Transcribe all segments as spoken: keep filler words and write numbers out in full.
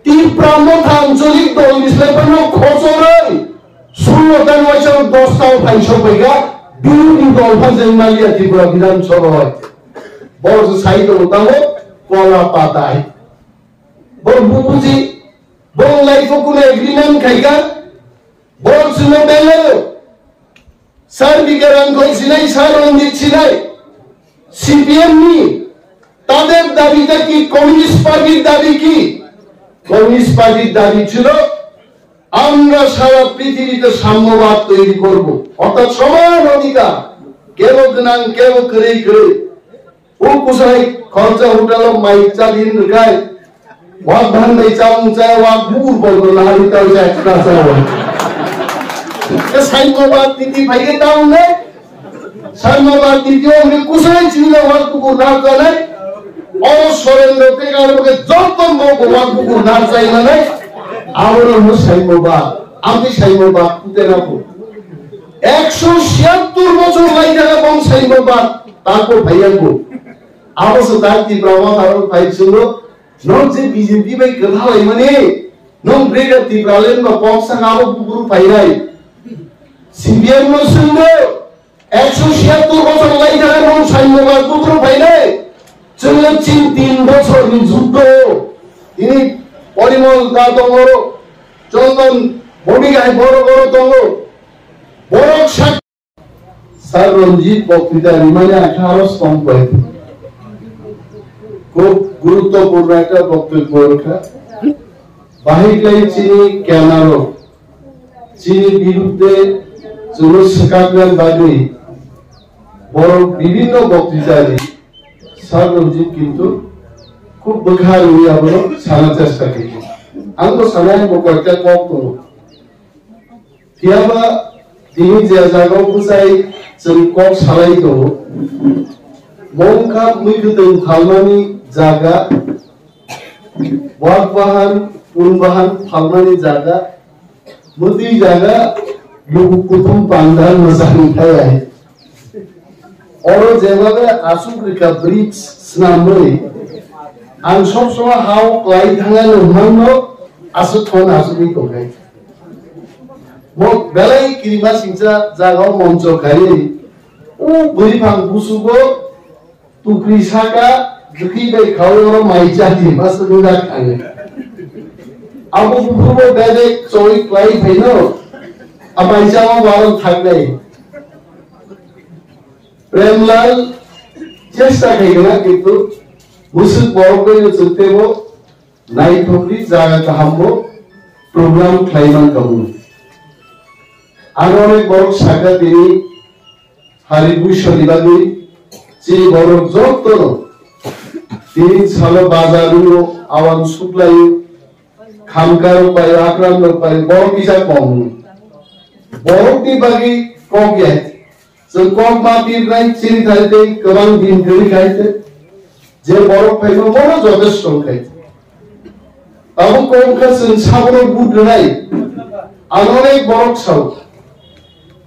Tipra Motha Ancholik Dol ni slai phano khochorwi sullo ta waisa dos ta o phaisok bai kha, birodhi dol phan jeng maliya Tripura Bidhan Sabha bai. Borok se sai tongo tamo kola patai. Borok bubuji, borok lai pho kuno agreement khai kha, borok chwngno belai o. Sir Bikaram Koi sinai, Sir Ranjit sinai, C P M ni তাদের দাবিটা কি? কমিউনিস্ট পার্টির দাবি কি? কমিউনিস্ট পার্টির দাবি ছিল আমরা সারা পৃথিবীতে সাম্যবাদ তৈরি করব, অর্থাৎ সমান অধিকার, কেউ গনাং, কেউ করে করে। O kusai khoroksa hotel o mai cha din rwkhai, wak bhan bai chamung chaya, wak bukur bol bol nahari tao cha extra cha o. Ke saimobad niti phai ke tao ne? Saimobad niti o hwnwi kusai chini na wak bukur na chanai. Oro Surendra tei aro ke joto mo bo wak bukur na chai manai. Aro no saimobad, amtwi saimobad kute na bo. Ekso siyattor bochor lai jaga bom saimobad. Tako phaiya bo. Abo se tak Tipra Motha rok phai chwngno, nwng je B J P bai kwtha laimani, nwng Greater Tipraland ba kok saka abo buphuru phainai. C P M no swngno, ekso siyattor bochor lai thaka nwng saimobad buphuru phainai. Chwngno chin tin bochorni juddo, tini Porimol da tongo, Chondon Bhowmik hai borok oro tongo. Borok sak Sir Ranjit boktwita rimani ang khe aro song khlai. Khub guruttopurno ekta boktobbo wngkha. Bahai khlai chini kenarok chini birudde chwngno swkakna bagwi borok bibinno boktwita ri. Sir Ranjit kintu khub bwkha rwui abono sana chesta khaikha. Ang bo sanai bo koita kok tongo. Phiyaba tini je jaga o bwsai chwng kok salai tongo, mo wngkha mui kwtwng phalmani jaga, wak bahan, pun bahan phalmani jaga, mwtwi jaga, luku kuthum panda mwsang thai ai. Oro jeba bai aswk rwkha bridge swnamwi, ang sob somoi ha o klai thangya no hwnmano aswk thon aswkwi tongkha. Bo belai kirima singcha jaga o moncho khaiwi o bwrwi phang busugo tukri saka jwkhi bai kha o oro mai chati maswk wngkha thangwi. Abo buphuru bo bedek choi klai phaino a mai chama bo aro thangnai. Premlal chesta khaikha, kintu bwswk borok bai no chwng teibo naithokni jaga kahambo program khlai mankha bo. Ano onek borok sakha tini hari buisoni bagwi chini borok jotono tini salo bazar rwngo, awan suklaio, khamkarok bai, akranrok bai, borok kisa kom. Borokni bagwi kok ya. Chwng kok ma pirnai chini thai tei kwbang din kwrwi khai tei je borok phaima bono jotesto khai. Abo kok kha chwng sabono but rwnai. Ang onek borok sao.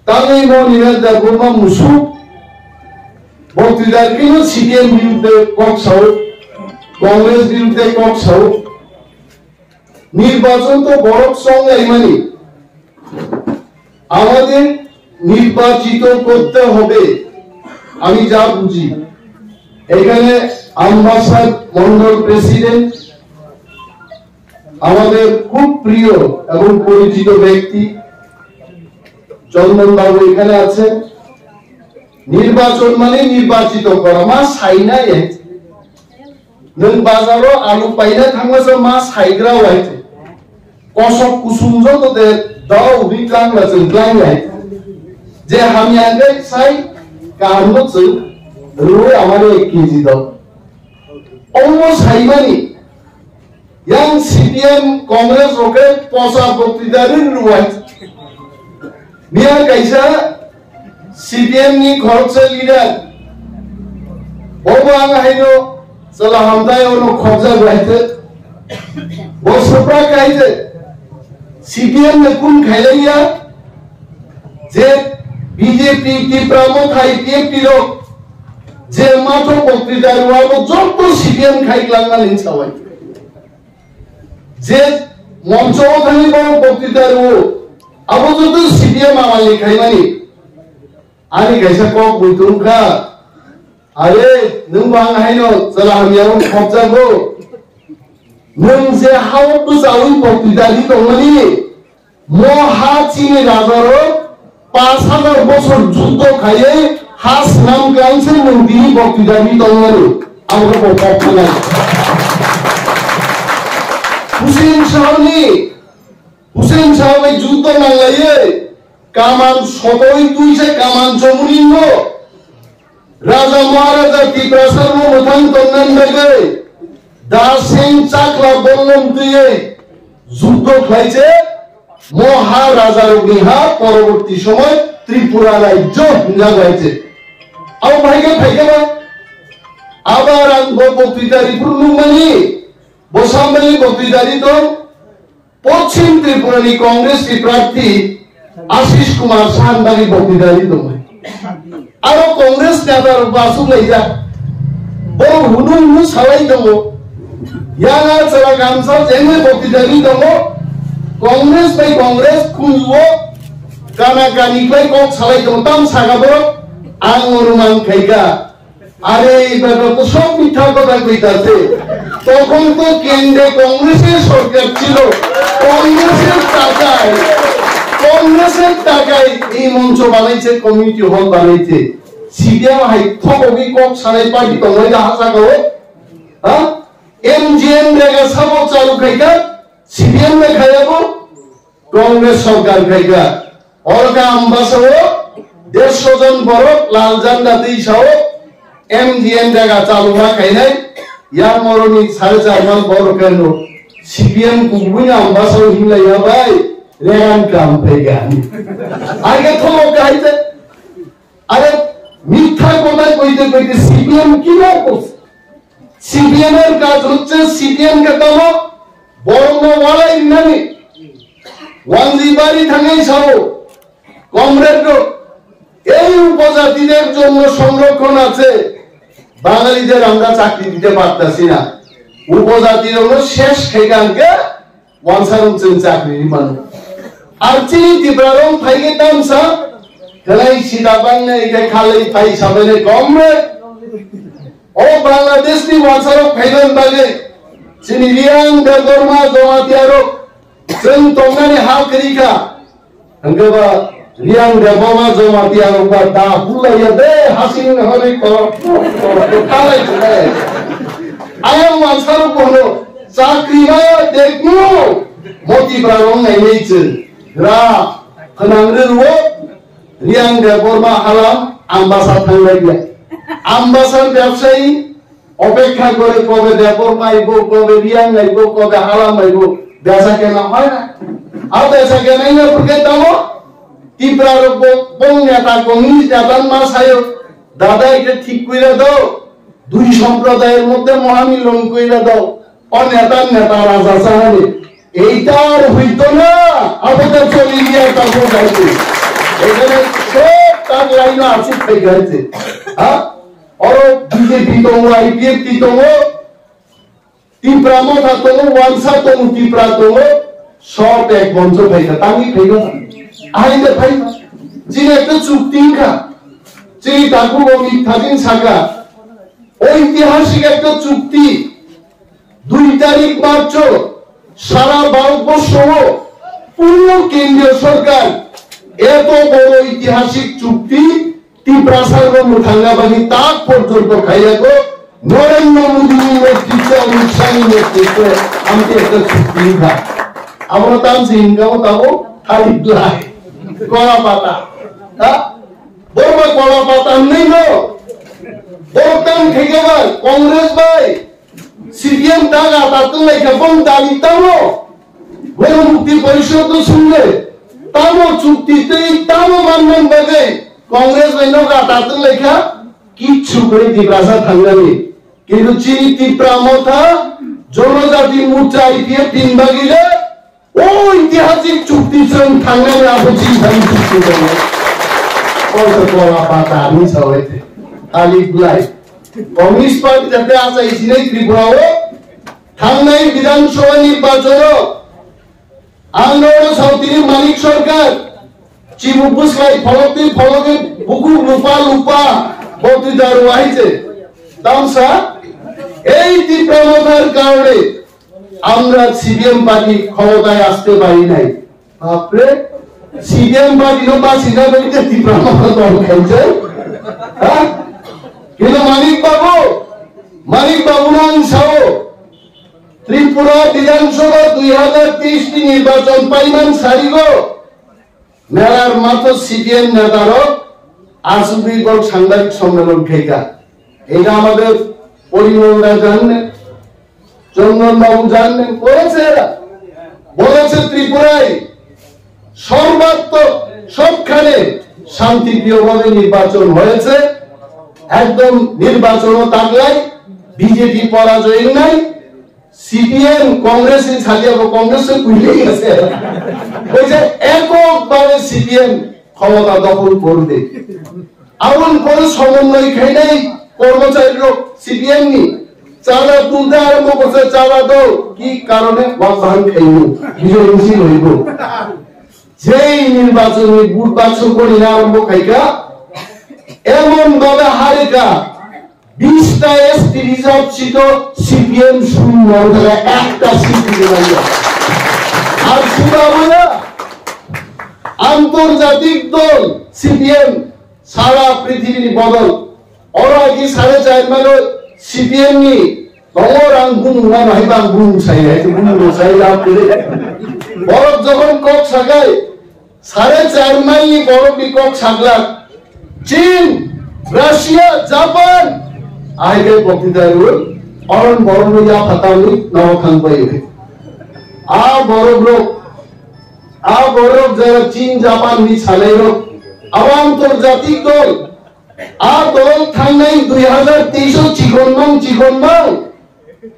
Tangwi mo nina da goma musuk. Bo twidar kino C P M birudde kok sao. Congress birudde kok sao. নির্বাচন তো বড় সঙ্গে মানে আমাদের নির্বাচিত করতে হবে। আমি যা বুঝি, এখানে আম্বাসার মন্ডল প্রেসিডেন্ট, আমাদের খুব প্রিয় এবং পরিচিত ব্যক্তি চন্দন বাবু এখানে আছেন। নির্বাচন মানে নির্বাচিত করা, মা সাইনা এ। Nwng bazaro alu paina thangmasa ma saigra wai. Kosok kusum joto de dao ri kangla chwng klang wai. Je hamya hwnkhe sai kahamno chwng rwui amari ek kg dao. Omo saimani yang C P M Congress rokhe posa boktwita ri rwai. Miya kaisa C P M ni khoroksa leader, bobo ang haino chwla hamtai ono khorjak bai khe, bo supra kai je C P M ne kun khailaiya je B J P Tipra Motha I P F T rok je mathok boktwita rwabo joto C P M khai klangma ling sawai. Je moncho o thangwi borok boktwita rwo, abo joto C P M amalni khaimani. Ani kaisa kok bui tong kha, "Are, nwng bo ang haino chwla hamya o khopjago? Nwng je ha o bwchaui boktwita ri tongmani, mo ha chini raja rok pash hajar bosor juddo khaiwi ha swnam klang se nwng tini boktwita ri tongmani." Abo bo kok thanai. Hussein Shah ni Hussein Shah bai juddo nanglaiwi kaman sotoi twi se kaman chomuni no Raja Maharaja Tiprasa no mwthang tongna bagwi Da Singh Chakla bollom twiwi juddo khlai se mo ha raja rokni ha poroborti somoy Tripura rajyo hinjak lai se. Abo bhai khe phai khe ba? Abar ang bo boktwita ri phuru nukmani, bo samani boktwita ri tong. Poschim Tripura ni Congress ni prarthi Ashish Kumar Saha ni bagwi boktwita ri tongmani. Aro Congress neta rok bo aswk laijak. Borok hunu hunu salai tongo. Yang a chwla kamsa jengwi boktwita ri tongo. Congress bai Congress khunju o kana kani khlai kok salai tongo. Tam saka borok ang onuman khaika. আরে, এই বেটা তো সব মিথ্যা কথা কইতাছে। তখন তো কেন্দ্রে কংগ্রেসের সরকার ছিল, কংগ্রেসের টাকায়, কংগ্রেসের টাকায় এই মঞ্চ বানাইছে, কমিউনিটি হল বানাইছে। সিপিএম হাই থকবি কক সারাই পার্টি তঙ্গাই দা হাসা গাও, হ্যাঁ? এমজিএনরেগা সাবো চালু খাইকা, সিপিএম রে খাইয়াবো, কংগ্রেস সরকার খাইকা। Orokha Ambasa o dersho jon borok lal janda twi sao M G N jaga chaluma khainai, yang oroni sare char man borok keno C P M kubui Ambasa o hinlai ya bai, regan kam phaigani. Aige thomok kahai te, are mitha kota koite koite C P M kino kos. C P M er kaj hocche C P M ke tamo borokno walai rinani. Wanjibari thangai sao, comrade rok, এই উপজাতিদের জন্য সংরক্ষণ আছে, বাঙালিদের আমরা চাকরি দিতে পারতাছি না। উপজাতিরokno শেষ khaikangkhe wansarok chwng chakri ri mano. Ar chini Tiprarok phaikhe tamsa, khlai sida bangnai khe khalai phai sabainai comrade. O Bangladesh ni wansarok phaiman bagwi chini Riang Debbarma Jamatia rok chwng tongnani ha kwrwi kha. Hwnkhe ba Riang Debbarma Jamatia rok ba da hulaiya de hasing hori ko, ko, ko, khalai khlai. Ayang wansarok bono chakri maya dekno moti brarong nai nei chwng. Ra khwnang rw Riang Debbarma halam Ambasa thanglaiya. Ambasar bebsayi opekha gore kobe Debbarma aibo, kobe Riang aibo, kobe halam aibo. Besa kena hoy na. A besa kena ina purke tamo? Tipra rok bo, bong neta, communist neta ma sayo. Dada, এটা ঠিক কইরা দাও। দুই সম্প্রদায়ের মধ্যে মহামিলন কইরা দাও। O neta, neta raja sahani. এইটা আর হইতো না, আপাতত চলে গিয়ে তারপর যাইতে। এখানে সব তার লাইনে আছে, ঠিক আছে। হ্যাঁ? Oro B J P tongo, I P F T tongo, Tipra Motha tongo, Wansa tongo, Tipra tongo, সব এক মঞ্চ phaikha, tangwi phaikha. Ahaide phaikha. Chini ekta chukti wngkha. Chini takhuk bo mitha jin sakha. Oitihasik ekta chukti. দুই তারিখ মার্চ সারা ভারতবর্ষ পুরো কেন্দ্রীয় সরকার এত বড় ঐতিহাসিক চুক্তি তিপ্রাসার মধ্যে থাঙ্গা বাগি তাক পর্যন্ত খাইয়া তো নরেন্দ্র মোদীর নেতৃত্বে, অমিত শাহের নেতৃত্বে আমি একটা চুক্তি নিলাম। আমরা তাম সিংহ তাবো খালি গ্লাই কলা পাতা, হ্যাঁ? বড় কলা পাতা নেই গো। বড় তাম থেকে ভাই, কংগ্রেস ভাই, C P M daga ta twng lai kha bong dali tamo. Goro Mukti Porishod no sungde. Tamo chukti tei tamo manman bagwi Congress bai no ga ta twng lai kha. Kichu koi Tiprasa thangnani. Kintu chini Tipra Motha, Jonojati Morcha I P F tin bagwi le, o itihasik chukti chwng thangnani abo chini thani chukti tongo. Koisa kola pata ni sawai te. Ali blai. Communist Party jate asa isinai Tripura o, Thangnai Bidhan Sabha nirbachon o ang nono sautini Manik Sarkar, chibuk bwsai pholokti pholoke bukhuk lupa lupa botwi daru ahiche. Tamsa ei Tipra Mothar karone আমরা CPM party ক্ষমতায় আসতে পারি নাই। বাপরে, CPM party no basi na beri ke Tipra Motha dol khaijak. Ha? Kintu Manik Babu, Manik Babu no ang sao, Tripura Bidhan Sabha dui hazar teis ni nirbachon paiman sarigo, melar matro CPM নেতারও আসুবি বল সাংবাদিক সম্মেলন খেকা। এটা আমাদের পরিমল দা জানলেন, চন্দন বাবু জানলেন, করেছে এরা। বলেছে ত্রিপুরায় সর্বাত্মক সবখানে শান্তিপ্রিয়ভাবে নির্বাচন হয়েছে, একদম নির্বাচনও তাগলাই, বিজেপি পরাজয় নাই। সিপিএম কংগ্রেস ছাড়িয়ে কংগ্রেসে ভুলে গেছে। ওই যে এককভাবে সিপিএম ক্ষমতা দখল করবে। এমন করে সমন্বয় খাই নাই কর্মচারীরা সিপিএম নি। চাঁদা তুলতে আরম্ভ করছে, চাঁদা দাও, কি কারণে? ওয়াক বাহান খাইব, বিজয় মিছিল হইব। যেই নির্বাচনী ভোট বাক্স করি না আরম্ভ খাইকা, এমন ভাবে হারেকা, বিশটা এসটি রিজার্ভ সিটও সিপিএম শূন্য, তারা একটা সিট দিতে পারল। আর শুধু আমরা আন্তর্জাতিক দল সিপিএম সারা পৃথিবীর বদল, ওরা কি সাড়ে চার মাইল সিপিএম নি খবর আং বুনু না ভাই বাং বুনু সাই, এই বুনু সাই লাভ করে। বরফ যখন কক সাকাই, সাড়ে চার মাইল নি বরফ নি কক সাকলাক। চীন, রাশিয়া, জাপান, আইগে বক্তৃতা রুল, অরণ বরফ নি যা ফাতাউনি নব থাং পাই। আ বরফ রোগ, আ বরফ যারা চীন, জাপান নি সালাই রোগ, আ আন্তর্জাতিক দল, আ দল থাংনাই দুই হাজার তেইশ ও চিকন মাং, চিকন মাং।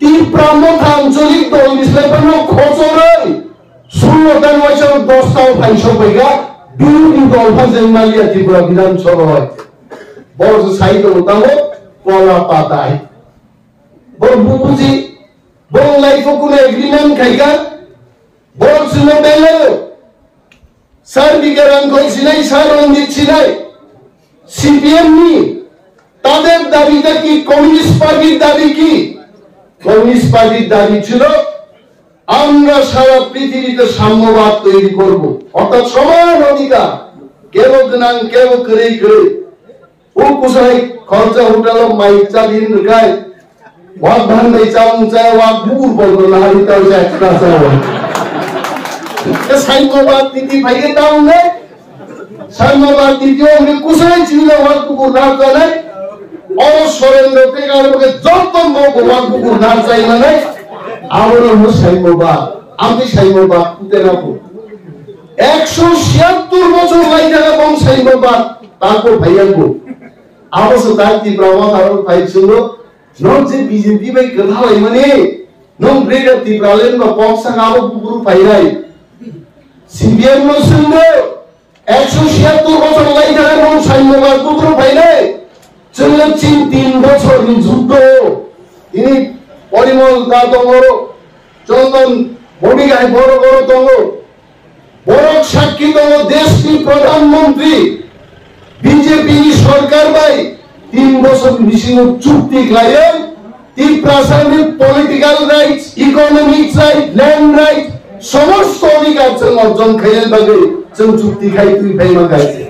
Tipra Motha আঞ্চলিক দল হিসেবে কোনো খচরই ষোলো তারিখ মাসের দশটাও ফাইসব হইগা বিরোধী দল ফাজেন মালিয়া ত্রিপুরা বিধানসভা হয়। বড় সাইড হতাম কলা পাতায়। বড় বুঝি, বড় লাইফ কোনো এগ্রিমেন্ট খাইগা, বড় ছিল বেলে স্যার বিকারাম কই সিনাই, স্যার রঞ্জিত সিনাই, সিপিএম নি তাদের দাবিটা কি? কমিউনিস্ট পার্টির দাবি কি? কমিউনিস্ট পার্টির দাবি ছিল আমরা সারা পৃথিবীতে সাম্যবাদ তৈরি করব, অর্থাৎ সমান অধিকার, কেউ গনাং, কেউ করে করে। O kusai khoroksa hotel o mai cha din rwkhai, wak bhan bai chamung chaya, wak bukur bol bol nahari tao cha extra cha o. Te saimo bak titi phai ke tao ne? Saimo bak titi o ne kusai chini na wak bukur na chanai. Oro Surendra te kar ke joto mo ko wak bukur na chai manai. Abo no mo saimo bak, ami saimo bak kute na ko. Ekso siyattor bochor lai thaka bong saimo bak. Tako phaiyango. Abo se tak Tipra Motha rok phai chungo. Nong je B J P bai kwtha lai mani. Nong Greater Tipraland ba pok saka abo buburu phai nai. C P M no sungbo. Ekso siyattor bochor lai thaka nong saimbo ba buburu phai nai. Chwngno chin tin bochor ni juddo. Ini Porimol da tongo. Chondon Bhumika hai boro boro tongo. Borok sakki tongo, deshni Pradhan Mantri B J P ni sorkar bai tin bochor ni bisingo chukti khlaiwi Tiprasani political rights, economic rights, land rights, somosto odhikar chwng orjon khaina bagwi chwng chukti khai twi phaima kaise.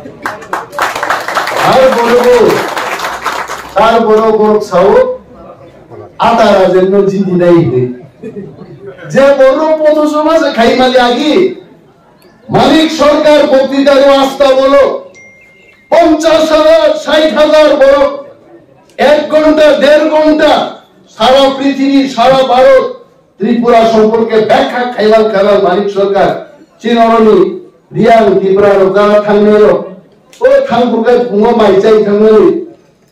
Ar borok, ar borok borok sao, ata rajenno jidi nai hinwi. Je borok podo somaj khai mali agi, Manik Sarkar বক্তৃতার রাস্তা বলো, পঞ্চাশ হাজার, ষাট হাজার বড় এক ঘন্টা, দেড় ঘন্টা সারা পৃথিবী, সারা ভারত, ত্রিপুরা সম্পর্কে ব্যাখ্যা খাইবার খাইবার মানিক সরকার, চিনরনি, রিয়াং, ত্রিপুরা রোগা থাংনেরো, ও থাংপুরকে ভুঙো মাইচাই থাংনেরো,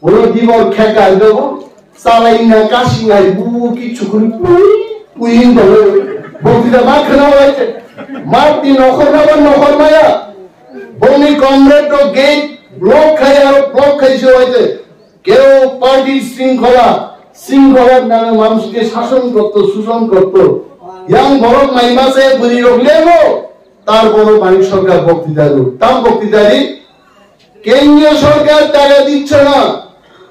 Oro dibor khekar dogo, salaina kasingai bu ki chukuri pui pui hingo. Bokti da ma khna wai te. Mat di nokhor na ba nokhor maya. Boni comrade do gate block khai aro block khai se wai te. Keo party shringkhola, শৃঙ্খলার নামে মানুষকে শাসন করত, শোষণ করত। Yang borok mai mase bwrwi rok lego, tar bono Manik Sarkar বক্তৃতা দিল। Tam বক্তৃতা di, কেন্দ্রীয় সরকার টাকা দিচ্ছে না,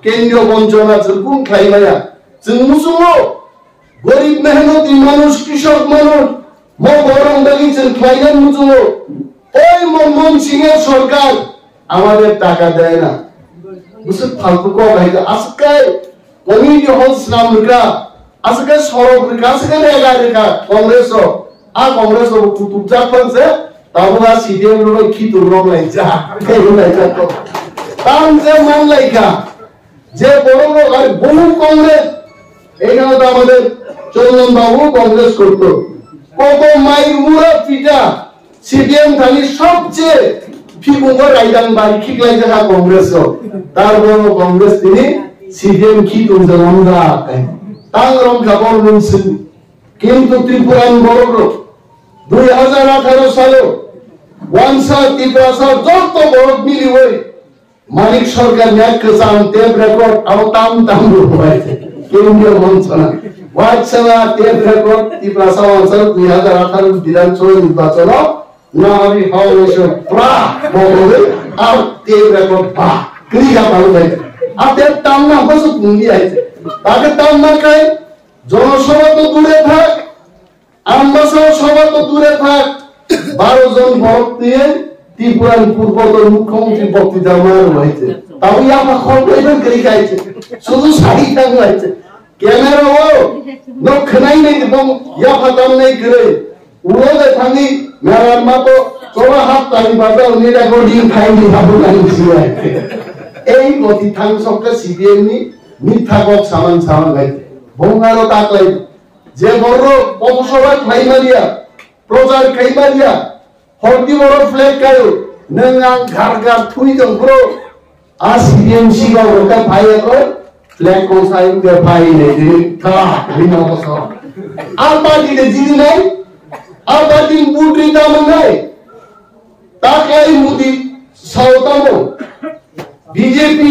কেন্দ্রীয় বঞ্চনা চুরকুন খাই মায়া। চুমুসুমো, গরিব মেহনতি মানুষ, কৃষক মানুষ, mo borong dagi chwng khlainai muchungo, oi Manmohan Singh er sorkar amader taka dey na. Bwswk phaltu kok hai kha, aswk khai community hall swnam rwkha, aswk khai sorok rwkha, aswk khai rega rwkha Congress rok. A Congress rok kutuk jak phan se, tabuk a C P M rok bai khitung rok laijak, tei laijak kok. Tam je man laikha. যে বড় লোক আর বহু কংগ্রেস, এখানে তো আমাদের চন্দন বাবু কংগ্রেস করত। কত মাইর মুরা পিটা সিপিএম খালি সবচেয়ে ফিকুঙ্গ রাইদান বাড়ি খিকলাই দেখা কংগ্রেস হোক। তার বড় কংগ্রেস তিনি সিপিএম কি তুলতে আমরা তাই। তাং রং খাবার মুনসিন। কিন্তু ত্রিপুরান বড় লোক দুই হাজার আঠারো সালে ওয়ানসা ত্রিপুরা সব যত বড় মিলি ওই Manik Sarkar ni kwcham tape record abo tam tam rwbai. Kendriya Manchana. Waitsala tape record Tiprasa Wansalo dui hazar atharo Bidhan Sabha nirbachano Nahari Foundation pra bogole ar tape record ba. Kriya palu bai. A tape tam na hoso kundi aise. Tate tam na kai Jonosabha to dure thak, Ambasa sabha to dure thak, baro jon borok twiwi Tripurani purboton mukhyamantri bokti dama rwlaise. Tamo yapha khoroknwi no kwrwi kaise. Sudu sai tang laise. Camera o no khwnai nai bong yapha tamnai kwrwi. Ulo de thangwi mera mato chola hat tani bazar ni recording khai ni habu nang siya. Ei boti thang sokka C P M ni mitha kok saman saman lai. Bongaro taklai. Je borok pothosora khlai maliya, prochar khai maliya, horti borok flag kaio, nwng ang ghar ghar thui tong phuru, a C P M C ba wngkha phai yakho, flag kongsa wngkha phai hinwi tini kha, hwnwi nogo so. A party de jini nai, a party ni butwi tamo nai, taklai Modi sao tamo, B J P,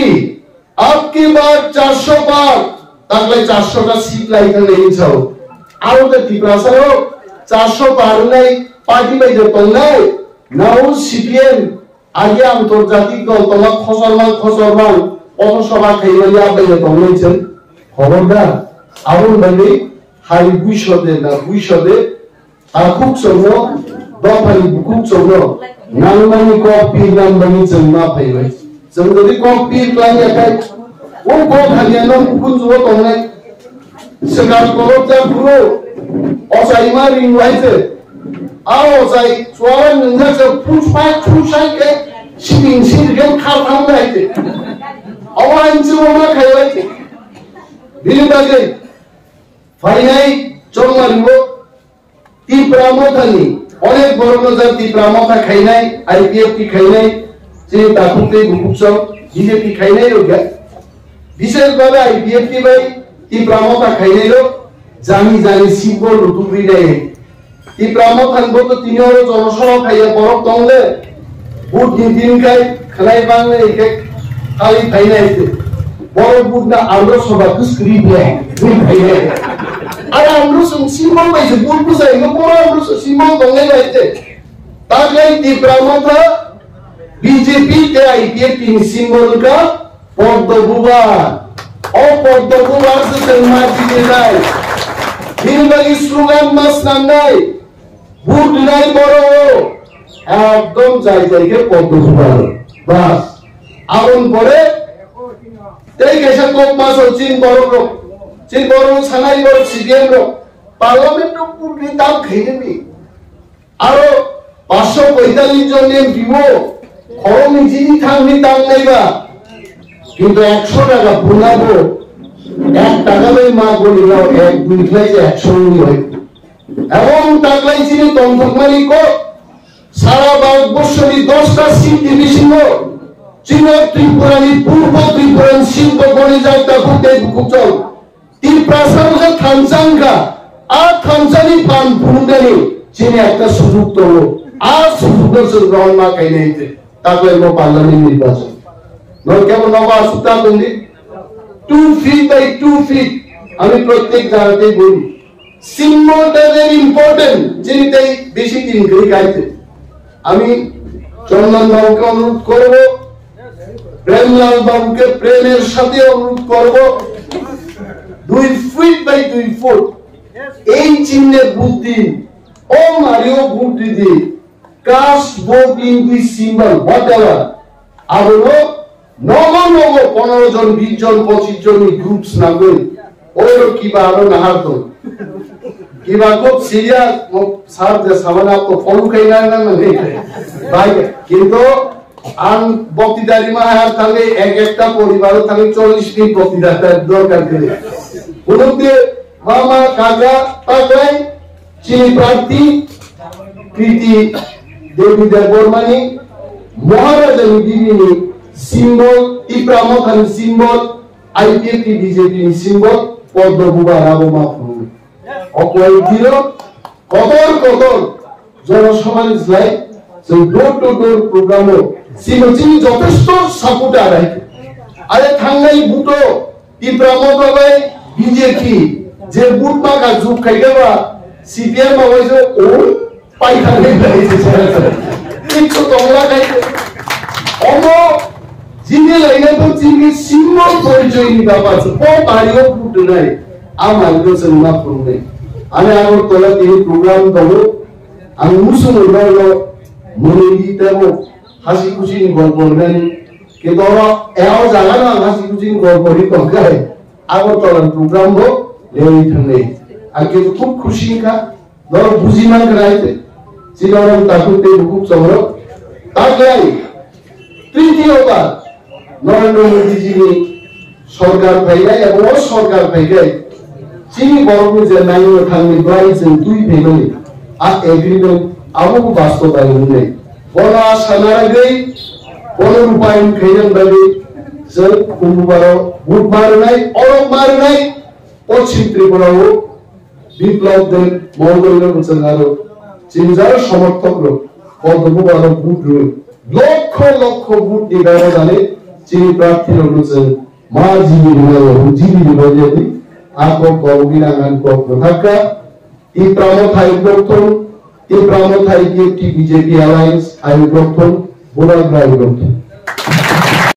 Ab ki bar charso par, taklai charso ta seat lai thang lai sao. Aro ta Tiprasa rok charso par nai party bai de tongnai, nao C P M, agi antorjatik dol tongma khosor mang khosor mang, pothosora khaimani abai de tongnai chwng. Khobordar, aboni bagwi hai buiso de na buiso de, Takhuk chwngno, dophani bukhuk chwngno, nangmani kok pir nangmani chwng ma phaibai. Chwng jodi kok pir khlaiya khai, o kok hamya no bukhuk chwngno tongnai. Swkang kolok jak phuru, ochai ma ring wai se. A ochai chuwara nwngjak se phusphai phusphai khe sibing sir khe khar thang bai se. Obo ang chwngno ma khai wai se. Bini bagwi phainai chongmani bo Tipra Mothani, onek borokno jak Tipra Motha khainai, I P F T khainai, chini takhuk tei bukhuk chwng B J P khainai rok ya. Bishes babe I P F T bai Tipra Motha khainai rok jani jani symbol rutugwi nai. Tipra Mothani bo to tini oro jonosabha khaiya borok tongle. Vote ni din khai khlai bang nai khe khali phai nai se. Borok vote na ando soba kwskri ble. Vote phai nai. Ara ando sung symbol bai se vote bwsai no boro ando sung symbol tong nai bai se. Taklai Tipra Motha B J P tei I P F T ni symbol wngkha Poddo Bubar. O Poddo Bubar se chwng ma jini nai. Bini bagwi slogan ma snam nai. Vote rinai borok o ekdom jai jai khe Poddo Bubar. Bas. Aboni pore tei kaisa kok maso chin borok rok. Chin borok rok sanai borok C P M rok. Parliament rok vote ri tam khainani. Aro paanch sho poitallis jon M P o khoroknwi jini thangwi tangnaiba. Kintu ekso taka phunabo ek taka bai ma goli rok ek dui khlai se ekso wngwi hoi. Ebong taklai chini tongthokmani kok sara Bharat borsoni dosta seat ni bisingo chini Tripura ni purbo Tripura ni seat bo goli jak takhuk tei bukhuk chwng. Tiprasa wngkha thansa wngkha, a thansani phan phunuknani chini ekta sujug tongo. A sujugno chwng rohorna khainai hwnkhe taklai bo parliament nirbachon. Norok kebo nogo aswk ta tongdi. Two feet by two feet. আমি প্রত্যেক জায়গাতেই বলি, সিম্বলটা very important, যিনি তাই বেশি দিন ধরে গাইতে। আমি চন্দন বাবুকে অনুরোধ করব, প্রেমলাল বাবুকে প্রেমের সাথে অনুরোধ করব, দুই ফিট বাই দুই ফুট এই চিহ্নে ভোট দিন। ও মারিও ভোট দিদি, cast vote in this symbol, whatever. Abono nogo nogo পনেরো জন, বিশ জন, পঁচিশ জন ni groups nangwi. Oro kiba aro nahar tong. Kiba khub serious, mo sir je samana to follow khai na na na ni. Bai, kintu ang boktidari ma har thangwi ek ekta poribaro thangwi চল্লিশ minute boktidari dorkar kiri. Uluk de Mama, kaka, taklai, chini prarthi, Kriti Devi Debbarmani, Maharajani Bibini symbol, Tipra Mothani symbol, I P F T B J P ni symbol, Poddo Buba Rabo Maphuru. Okwai dino, kotor kotor, Jonosabhani slai, chwng door to door program o, chini, chini jothesto supporter hai. Are thangnai buto, Tipra Motha bai B J P, je but maka juk khai khe ba, C P M ma bai se o pai kha nai bai se. Kichu tongla khai. Omo, jini laina to chini symbol porichoy ni baba se, o bari o but nai, ama ino se ma phungnai. Ani Agartala tini program tongo, ang musung no no, muni di tebo, hasi kusi ni golpo nani, ke toro, e o jaga no ang hasi kusi ni golpo ri tongkai. Agartala program bo lewi thangnai. Ang khe khub khusi wngkha, norok buji mankha hai, chini oro takhuk tei bukhuk chongrok. Taklai, tritiyo bar, Narendra Modi ji ni sorkar phainai, abo o sorkar phaikai, chini borokni je naino thangni bai chwng twi phaimani, a agreement abo bo bastobayon wngnai. Bono a sana ragwi, bono rupayon khainani bagwi chwng Kumbubaro vote ma rwnai, orok ma rwnai, Poschim Tripura o Biplab Deb Mongolino bo chwng aro chini jaro somorthok rok Poddo Bubaro vote rwi lokho lokho vote ni bebodani chini prarthi rokno chwng ma jini rwnai o jini rwnai di a kok kok gina ngan kok no thakka. Tipra Motha ayuk rok thung, Tipra Motha ayuk T B J P Alliance ayuk rok thung, Bubagra ayuk rok thung.